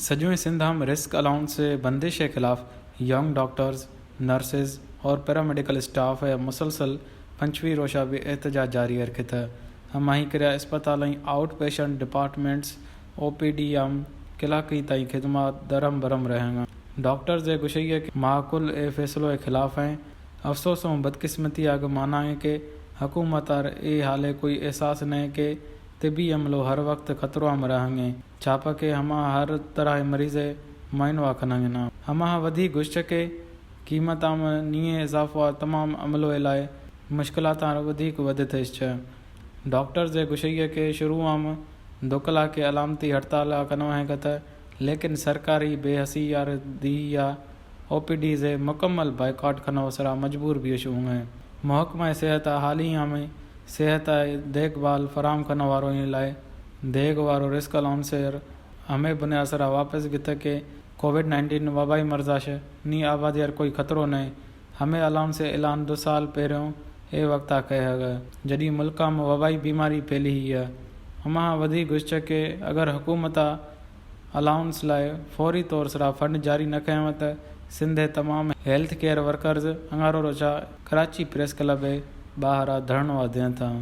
سجوئیں سندھ ہم risk allowance بندش کے خلاف یونگ ڈاکٹرز، نرسز اور پیرامیڈیکل اسٹاف مسلسل پنچوی روشا بھی احتجاج جاری رکھتا۔ ہماہی کریا اسپتالیں آؤٹ پیشنٹ ڈپارٹمنٹس، او پی ڈی ہم کلاکی تائیں خدمات درہم برہم رہنگا۔ ڈاکٹرز گشئی کہ ما کل اے فیصلو خلاف ہیں۔ افسوس و بدقسمتی آگ مانا ہے کہ حکومت آر اے حالے کوئی احساس نہیں کہ طبی عملو ہر وقت خطرو ہم رہنگیں، چاپا کہ ہما ہر طرح مریض معائنوا کننگنا۔ ہما ودی گشت کہ قیمت آم نیے اضافہ تمام عملو لائے مشکلات آر ودیک ودت اشچ۔ ڈاکٹرز گشئی کہ شروع آم دو کلاک علامتی ہڑتال کنو ہیں کت، لیکن سرکاری بے حسی آر دی یا او پی ڈیز مکمل بائیکاٹ کنو سرا مجبور بیش ہوں ہیں۔ محکمہ صحت حالی ہمیں صحت دیکھ بھال فراہم کنو وارو لائے دیگ وارو رسک الاؤنس ہمیں بنیاد سرا واپس گتا کہ کووڈ نائنٹین وبائی مرضاش نی آبادی ہر کوئی خطرو نہیں۔ ہمیں الاؤنس اعلان دو سال پہروں اے وقتا کہے گا، جدی ملکا میں وبائی بیماری پھیلی ہی ہے۔ ہما ودی گشت کہ اگر حکومت الاؤنس لائے فوری طور سرا فنڈ جاری نہ کہیں تو سندھ تمام ہیلتھ کیئر ورکرز انگارو روچا کراچی پریس کلب باہرا دھرنوا دیں تھا۔